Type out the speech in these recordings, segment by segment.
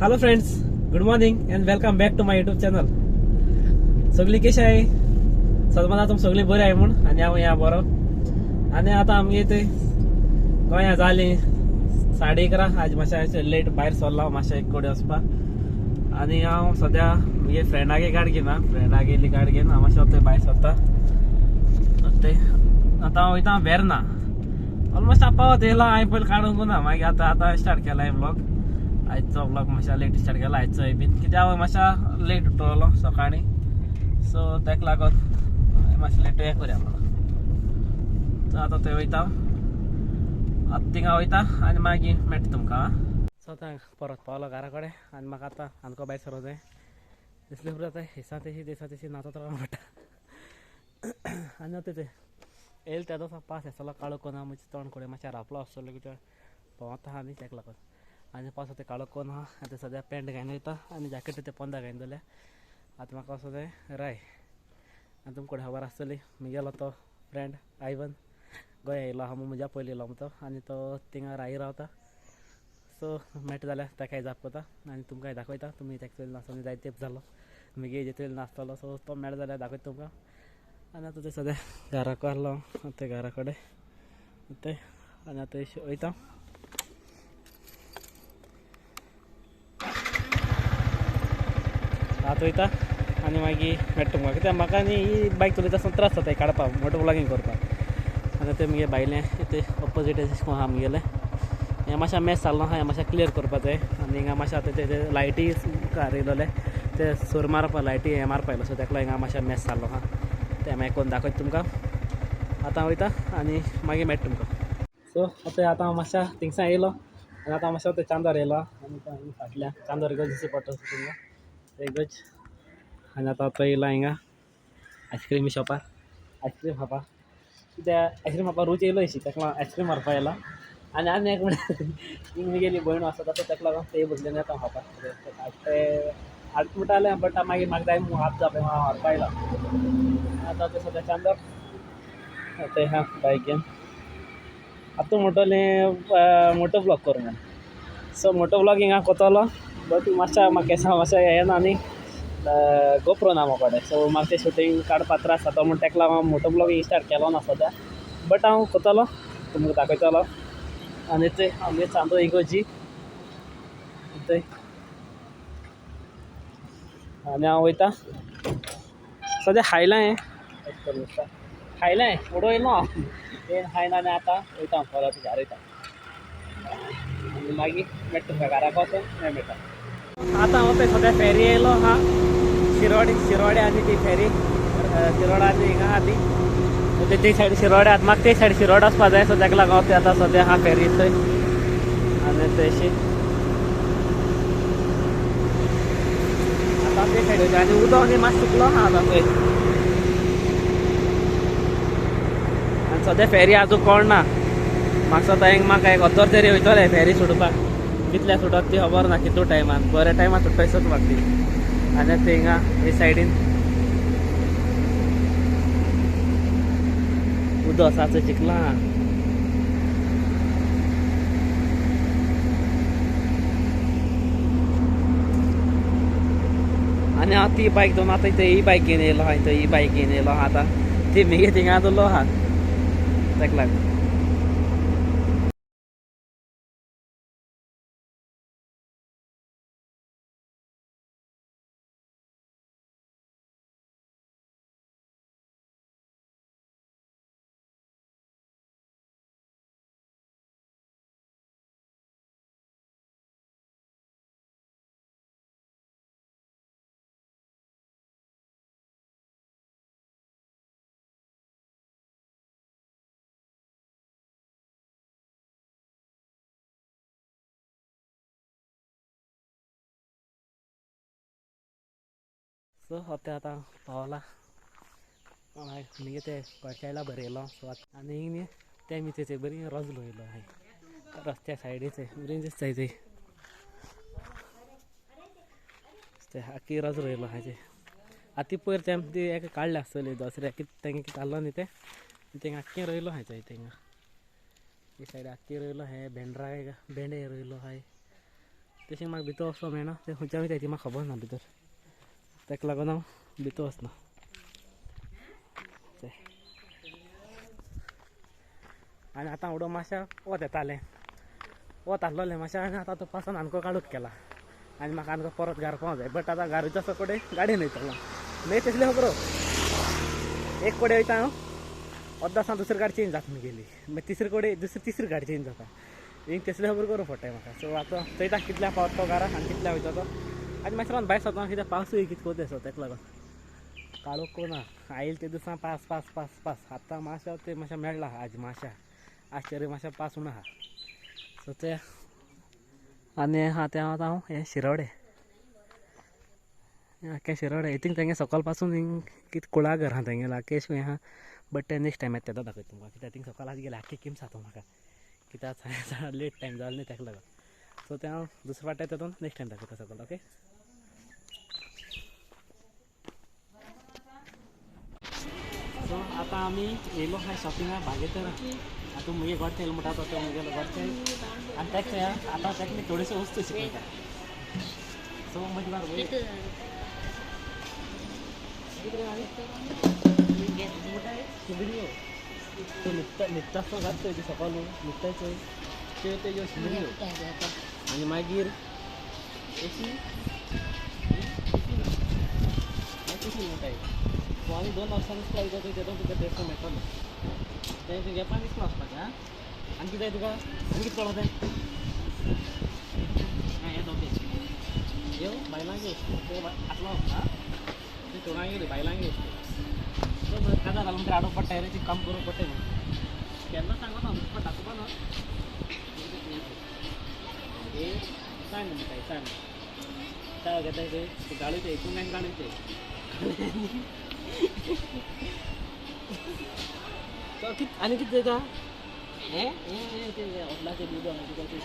Hello friends, good morning and welcome back to my YouTube channel. सगळी कशी आहे सदमाना तुम सगळी बरी आहे म्हूण आनी हांव ह्या बरो. आनी आतां आमगे थंय गोंया जाली 11:30. आज मातशें लेट भायर सरला मातशें एक कडेन वचपाक. आनी हांव सद्या म्हगे फ्रेंडागे गाडी घेना, फ्रेंडा गेली गाडी घेवन हांव मातशें थंय भायर सरता. ते आतां हांव वयता वेर्ना. ऑलमोस्ट हांव पावत येयला, हांवें पयलीं काडूंक ना. मागीर आतां आतां स्टार्ट केला हें ब्लॉग. आयचो ब्लॉग मातशें लेट स्टार्ट केला आयचोय बीन, कित्याक हांव मातशें लेट उठलो सकाळीं, सो ताका लागून मातशें लेट हें करया म्हणून. सो आतां थंय वयता, आतां थिंगा वयता आनी मागीर मेळटा तुमकां. सो आतां परत पावलो घरा कडेन आनी म्हाका आतां आमकां भायर सरोंक जाय. दिसलें पुरो आतां हेसा तेशी देसा तेशी नाचत रावंक पडटा. आनी आतां तें येयलें त्या दिसा पास आसलो काळो कोन म्हजें तोंड कडेन मातशें रापलो आसतलो कित्याक भोंवता आहा न्ही ताका लागून. आनी पावस ते काळो कोन आहा. आतां सद्या पॅन्ट घायन वयता आनी जॅकेट ते पोंदा घायन जाल्यार आतां म्हाका वचों जाय राय. आनी तुमकां खबर आसतली म्हगेलो तो फ्रेंड आयवन गोंया येयलो आहा म्हज्या पयलीं येयलो तो, आनी तो थिंगा राय रावता. सो मेळटा जाल्यार ताकाय जाप करता आनी तुमकांय दाखयता. तुमी ताका चोयले नासतना जायते तेंप जालो म्हगे हेजे चोयले नासतलो, सो तो मेळटा जाल्यार दाखयता तुमकां. आनी आतां तें सद्या घराक आसलो आतां घरा कडेन तें आनी आतां वयता. आतां वयता आनी मागीर मेळटा तुमकां, कित्याक म्हाका न्ही ही बायक चलयता आसतना त्रास जाता काडपाक, मोटो ब्लॉगींग करपाक. आनी तें म्हगे भायलें तें ऑपोजीट आहा म्हगेलें, हें मातशें मॅस जाल्लो आहा, हें मातशें क्लियर करपाक जाय. आनी हिंगा मातशें आतां ते लायटी मुखार येयलोले ते सोर मारपा लायटी हें मारपा येयलो, सो ताका लागून हिंगा मातशें मॅस जाल्लो आहा. तें मागीर कोण दाखयता तुमकां. आतां वयता आनी मागीर मेळटा तुमकां. सो आतां आतां मातशें थिंगसान येयलो आनी आतां मातशें तें चांदर येयलो आनी फाटल्यान चांदर इगर्ज दिसची पडटा तुमकां इगर्ज. आनी आतां तो येयला हिंगा आयस्क्रीम शॉपार आयस्क्रीम खावपाक, कित्याक आयस्क्रीम खावपाक रूच येयलो अशी ताका लागून आयस्क्रीम मारपा येयला. आनी आनी एक म्हणल्यार म्हगेली भयण आसा ताका ताका लागून ते बसले येता खावपाक. ते हाड म्हणटालें बट मागीर म्हाका जाय हात जावप हांव व्हरपा येयला. आतां तें सद्या चांदर तें आहा बायक घेवन. आतां म्हणटलें मोटो ब्लॉग कर म्हूण, सो मोटो ब्लॉगींग हांव करतलो बट मातशें म्हाका केंसां मातशें हें ना न्ही, गोप्रो ना म्हाका कडेन, सो म्हाका तें शुटींग काडपाक त्रास जाता म्हूण ताका लागून हांव मोटो ब्लॉगींग स्टार्ट केलो ना सद्या. बट हांव करतलो, तुमकां दाखयतलो. आनी थंय आमगे चांदो इगर्जी थंय आनी हांव वयता. सद्या खायलां खायलें उडयलो हांव येवन खायना. आनी आतां वयता हांव परत घरा वयता आनी मागीर मेळटा तुमकां घराक वचून मागीर मेळटा. आतां हांव थंय सद्या फेरी येयलो आहा शिरोडे. शिरोडे आनी ती फेरी शिरोडा आनी हिंगा आहा ती ते सायड शिरोडे. आतां म्हाका ते सायड शिरोडा वचपा जाय, सो ताका लागून हांव आतां सद्या आहा फेरी थंय. आनी थंयशी आतां ते सायड वयता आनी उदक न्ही मातशें सुकलो आहा आतां थंय. आनी सद्या फेरी आजून कोण ना. म्हाका सद्या हिंगा म्हाका एक अर्दोर तरी वयतलें फेरी सोडपाक, कितल्या सुटत ती खबर ना, कितू टायमान बऱ्या टायमान सुट्टा दिसत म्हाका ती. आनी ते हिंगा हे सायडीन उदक आसा थंय चिकलां. आनी हांव ती बायक दोन आतां थंय ही बायक घेवन येयलो आहा, थंय ही बायक घेवन येयलो आहा. आतां ती म्हगे थिंगा दवरलो आहा ताका लागून. सो आतां आतां पावला म्हगे ते कळशायला बरयलो. सो आतां आनी हिंग न्ही ते मिचेचे बरी रोजलो येयलो हांवें रस्त्या सायडीचे बरी दिसता थंय ते आख्खी रोज रोयलो आहा ते. आतां ती पयर तेम ती एका काडल्या आसतली दसऱ्याक कितें तेंगे कितें जाल्लो न्ही तें तेंगा आख्खें रोयलो आहा थंय. तेंगा ही सायड आख्खी रोयलो हें भेंड्रा भेंडे रोयलो आहाय. तशें म्हाका भितर वचपाक मेळना, तें खंयच्या वयता ती म्हाका खबर ना भितर, ताका लागून हांव भितर वचना. आनी आतां उडो मातशें वत येतालें, वत आसलोलें मातशें, आनी आतां तो पावसान आमकां काडूंक केला आनी म्हाका आमकां परत घरा पावंक जाय. बट आतां घरा वयता कडेन गाडयेन वयतलो न्हय, तसलें खबर एक कडेन वयता हांव, अर्द आसा दुसरी गाडी चेंज जाता म्हगेली, मागीर तिसरे कडेन दुसरी तिसरी गाडी चेंज जाता, एक तसलें खबर करूं पडटा म्हाका. सो आतां चोयता कितल्या पावता तो घरा आनी कितल्या वयता तो. आनी मातशें रावन भायर सरता कित्याक पावसूय कितको आसा ताका लागून काळोख कोना आयल ते दिसा पास पास पास पास. आतां मातशें ते मातशें मेळ्ळा आज मातशें, आज तरी मातशें पास उणो आहा. सो ते आनी आहा तें आतां हांव हें शिरोडे, आख्खें शिरोडे हितींग तेंगे सकयल पासून हिंग कितें कुळागर आहा तेंगेलें आख्खें हें आहा. बट तें नेक्स्ट टायम येता तेदो दाखयता तुमकां, कित्याक थिंग सकयल आज गेलें आख्खें किमसां तो म्हाका, कित्याक लेट टायम जालो न्ही ताका लागून. सो तें हांव दुसरे फावट येता नेक्स्ट टायम दाखयता सकयल. ओके सो आतां आमी येयलो आहा शॉपिंगाक बागेतर. आतां मुगे घरचें येयलो म्हणटा तो मुगेलो घरचें आनी ताका आतां ताका मी थोड्योश्यो वस्तू शिकयता. सो म्हजे बार शिगड्यो त्यो न्हिदता न्हिदता आसतना घात चोय सकाळ न्हिदताय चोय त्यो तेज्यो शिगड्यो. आनी मागीर अशी कशी म्हणटाय. सो आनी 2 वर्सांनी वयता थंय तेदो तुका ड्रेस मेळटलो, तें तुगे घेवपाक दिसना वचपाचें. आं आनी कितें जाय तुका, आनी कितें कळो तें? आं हें ओके यो बायलांक त्यो आतलो वचना तें चोडांक येयले बायलांक वस्तू. सो काजार घालून म्हणटा हाडूंक पडटा रे, ती काम करूंक पडटा म्हणून केन्ना सांगना तुका दाखोवपा ना. हे सांग म्हणटाय सांग चाव घेताय थंय गाळूय ते हितून गाळूय ते आनी कितें जाता हें हें तें हॉटलाचें उदक तुका तें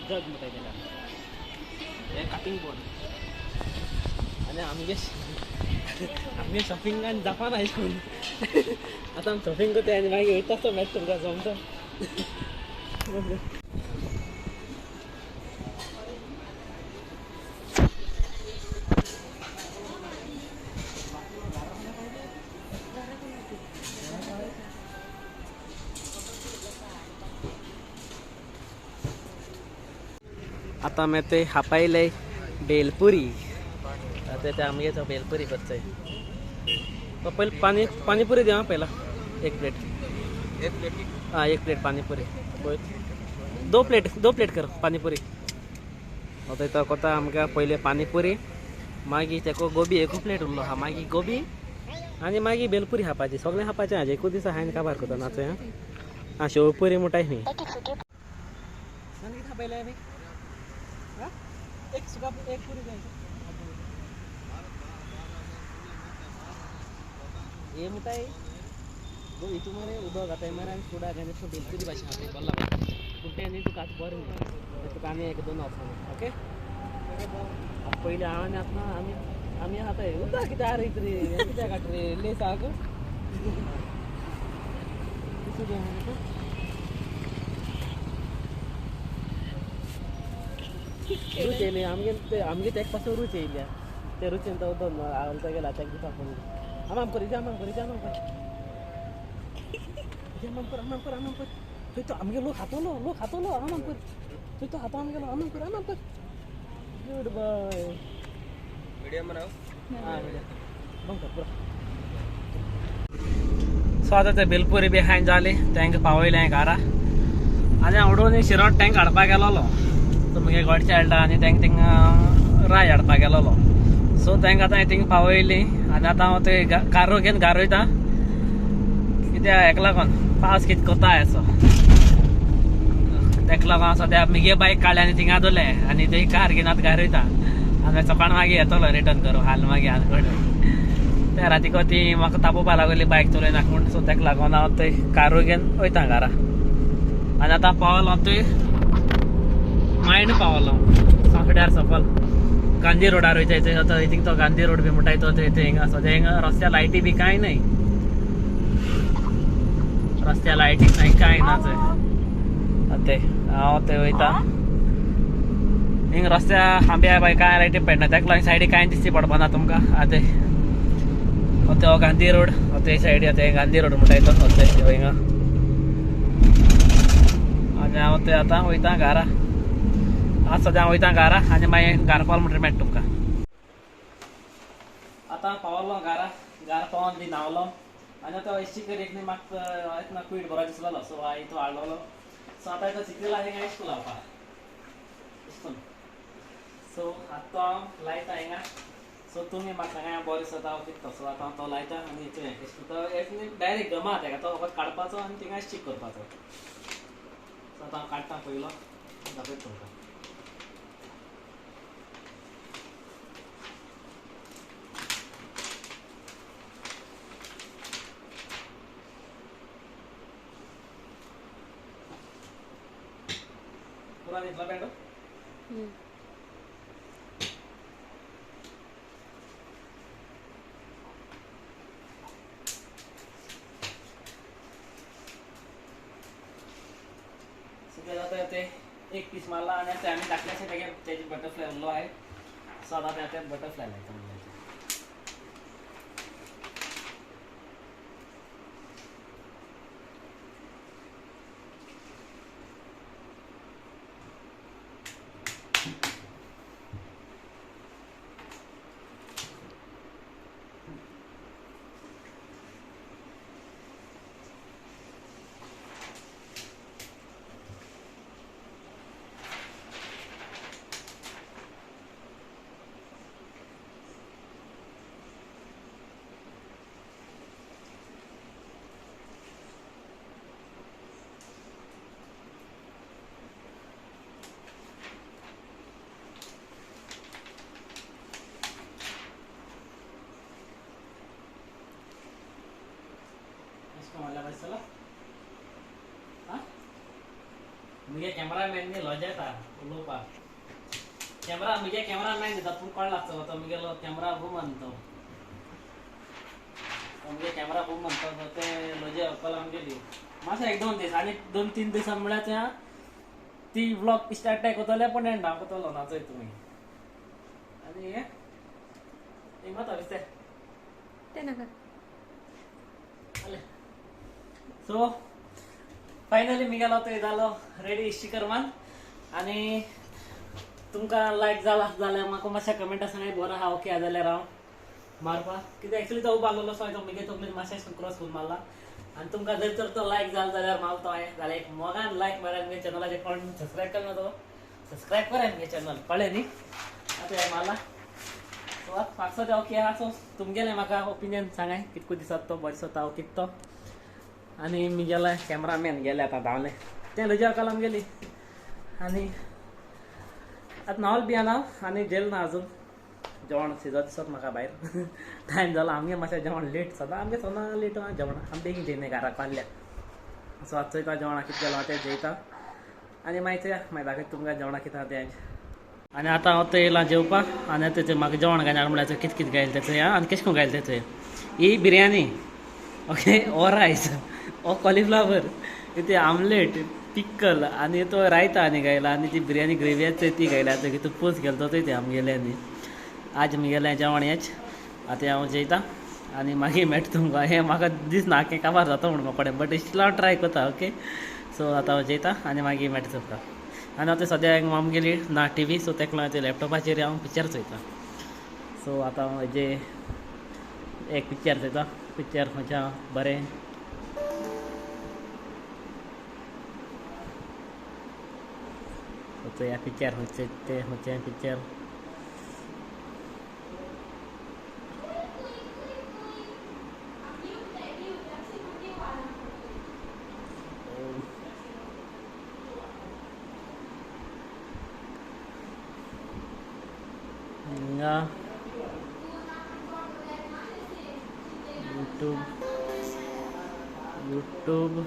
जग म्हणटाय तेका, हें कटिंग बोर्ड. आनी आमगे आमगे शॉपिंगान जावपा ना करून आतां आमी शॉपिंग करताय आनी मागीर वयता आसतना मेळटा तुमकां जमता. आतां आमी ते हापायले भेलपुरी, आतां ते आमगे तो भेलपुरी करचय. पयलीं पानी पानीपुरी दी पहिला एक प्लेट, एक प्लेट हाँ एक प्लेट पानीपुरी, दो प्लेट कर पानीपुरी. आतां तो कोता आमकां पयलें पानीपुरी, मागीर तेको गोबी एकू प्लेट उरलो आहा, मागीर गोबी आनी मागीर भेलपुरी खावपाची. सगळें खावपाचें आहा, एकूच दिसा हांवें काबार करता नाचय. आं शेवपुरी म्हणटाय न्ही. आनी कितें खापयलें आमी? एक सुका एक पुरी जाय. हे म्हणटाय हितू मरे उदक घाताय मरे आनी फुडाक आनी भेलपुरी भाशेन खाताय बरें लागता. पूण तें न्ही तुका आतां बरें न्ही, तुका आनी 1-2 वर्सांनी. ओके पयलीं हांव आनी आतां आमी आमी खाताय उदक कित्याक रे रे कित्याक काडटा रे लेस आहा गो. रुच येयली आमगे, आमगे तेका पासून रुच येयल्या, ते रुचीन तो उदक आवडटा गेला तेका दिवपाक पडली. आमाम कर आमाम कर आमाम कर आमाम कर आमाम कर आमाम कर थंय तो आमगे लोक खातलो, लोक खातलो. आमाम कर थंय तो हातो आमगेलो, आमाम कर आमाम कर. गुड बाय मीडियम बनाओ. हां मीडियम बंद कर पुरा. सो आतां ते भेलपुरी बी खायन जाली, तांकां पावयलें घरा. आनी हांव उडोवन शिरोड टँक हाडपाक गेलोलो, सो मुगे गोडचे हाडला आनी तांकां थिंगा राय हाडपाक गेलोलो. सो तांकां आतां थिंगा पावयली आनी आतां हांव ते कारो घेवन घरा वयता, कित्याक हेका लागून पावस कितें कोता असो ताका लागून सद्या मुगे बायक काडलें आनी थिंगा दवरलें आनी ते कार घेवन आतां घरा वयता. आनी सकाळ मागीर येतलो रिटर्न करूं हाल मागीर हाल कडेन त्या रातीको ती म्हाका तापोवपा लागली बायक चलयनाक म्हूण. सो ताका लागून हांव थंय कारू घेवन वयता घरा. आनी आतां पावलो थंय मायंड पावलो सांकड्यार सकल गांधी रोडार वयता थंय. आतां थिंग तो गांधी रोड बी म्हणटाय तो थंय हिंगा सद्या हिंगा रस्त्या लायटी बी कांय न्हय, रस्त्या लायटी कांय कांय ना थंय. ते हांव थंय वयता. हिंग रस्त्या आंब्या बाय काय लायटी पडना ताका लागून सायडी कांय दिसती पडपाना तुमकां. आतां तो गांधी रोड, ते सायडी आतां गांधी रोड म्हणटा तो हिंगा. आनी हांव ते आतां वयता घरा, आज सद्या हांव वयता घरा आनी मागीर घरा पावलो म्हणटकीर मेळटा तुमकां. आतां पावलो घरा, घरा पावोन बी न्हांवलो आनी आतां इश्टी एक न्ही म्हाका ना क्वीट बरो दिसलेलो, सो हांवें तो हाडलेलो. सो आतां तो चिकला हिंगा इश्कूल लावपा इश्कूल. सो आतां हांव लायता हिंगा. सो तुमी म्हाका सांगा बरो दिसता हांव कितें तो. सो आतां हांव तो लायता आनी इश्कूल तो डायरेक्ट गमा तेका तो फकत काडपाचो आनी थिंगा स्टीक करपाचो. सो आतां हांव काडटा पयलो दाखयता तुमकां. पुरा दिसला बँड. सो ते एक पीस मारला आनी ते आमी धाकल्याशे तेगे तेजे बटरफ्लाय उरलो आहे. सो आतां ते बटरफ्लाय लायता म्हणल्यार. मारल्या हा मुगे कॅमेरामॅन न्ही लजेता उलोवपाक. कॅमेरा मुगे कॅमेरामॅन दिता पूण कोण लागतलो तो मुगेलो कॅमेरा वुमन तो मुगे कॅमेरा वुमन तो ते लजे व्हंकल आमगेली. मातशें एक दोन दीस आनी 2-3 दिसां म्हळ्यार त्या ती व्लॉग स्टार्ट करतले पण एंड हांव करतलो नाचय तुमी. आनी हें मात दिसते ते नाका. सो फायनली मिगेलो तो जालो रेडी इश्टी करमान. आनी तुमकां लायक जाला जाल्यार म्हाका मातशें कमेंटा सांगाय बरो आहा ओके जाल्यार हांव मारपा कित्याक एक्चुली तो उबो आसलेलो. सो हांवें तो मुगे तकलेन मातशें क्रॉस करून मारला. आनी तुमकां जर तर तो लायक जालो जाल्यार मारतो हांवें जाल्यार एक मोगान लायक मारात मुगे चॅनलाचेर. कोण सबस्क्रायब करना तो सबस्क्रायब करात मुगे चॅनल कळ्ळें न्ही. आतां हें मारला. सो आतां म्हाका तें ओके आहा. सो तुमगेलें म्हाका ओपिनियन सांगाय कितको दिसता तो बरो दिसता हांव कितें तो. आनी मिगेले कॅमेरामॅन गेले आतां धांवले तें लजा कलम गेली. आनी आतां न्हांवल बी आहा आनी जेल ना अजून. जेवण शिजत दिसत म्हाका भायर टायम जालो. आमगे मातशें जेवण लेट सदां आमगे सदां लेट आहा जेवण. आमी बेगीन जेयनाय घरा पावल्या. सो आतां चोयता जेवणाक कितें केलां तें जेयता आनी मागीर चोया मागीर दाखयता तुमकां जेवणाक कितें आहा तें. आनी आतां हांव थंय येयलां जेवपाक. आनी आतां थंय म्हाका जेवण गायना म्हणल्यार कितें कितें गायलें तें चोया आनी कशें करून गायलें तें चोया. ही बिरयानी ओके ओ रायस ओ कॉलिफ्लावर इथे आमलेट पिक्कल आनी तो रायता आनी गायला आनी ती बिरयानी ग्रेवी आसा ती गायला. आतां तूं पोस गेलो तो ते आमगेल्यांनी. आज मुगेलें जेवण हेंच. आतां हांव जेयता आनी मागीर मेळटा तुमकां. हें म्हाका दिसना की काबार जाता म्हूण म्हाका कडेन बट इतलो हांव ट्राय करता ओके. सो आतां हांव जेयता आनी मागीर मेळटा तुमकां. आनी आतां सद्या आमगेली ना टीवी सो ताका लागून लॅपटॉपाचेर हांव पिक्चर चोयता. सो आतां हांव हेजे एक पिक्चर चोयता. पिक्चर खंयचें बरें चोया पिक्चर खंयचें तें खंयचें पिक्चर. हिंगा यूट्यूब यूट्यूब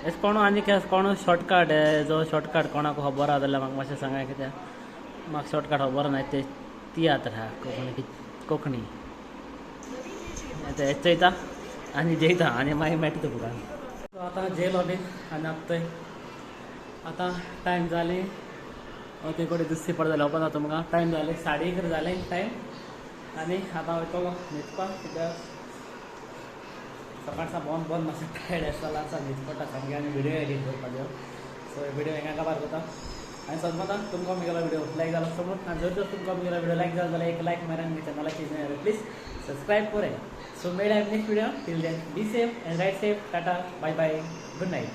एस कोण आनी कोण शॉर्टकट जो शॉर्टकट कोणाक खबर आहा जाल्यार म्हाका मातशें सांगा कित्याक म्हाका शॉर्टकट खबर ना. ते तियात्र आहा कोंकणी कोंकणी आतां हें चोयता आनी जेयता आनी मागीर मेळटा तुमकां. आतां जेयलो बीन आनी आतां आतां टायम जाली ते कडेन दिसती पडटा जाल्यार वचपा तुमकां टायम जाले 11:30 जालें टायम. आनी आतां वयतलो न्हिदपाक कित्याक सकाळ सावन भोंवन भोंवन मातशें टायर्ड आसता, आसा न्हीद पडटा सामकें. आनी व्हिडियो एडिट करपाचो. सो व्हिडियो हांगा काबार करता. आनी सदमता तुमकां म्हगेलो व्हिडियो लायक जालो समज, आनी जर तर तुमकां म्हगेलो व्हिडियो लायक जालो जाल्यार एक लायक मारा आनी चॅनलाक प्लीज सबस्क्रायब कराय. सो मेळया next video. Till then be safe and ride safe. Tata, bye bye, good night.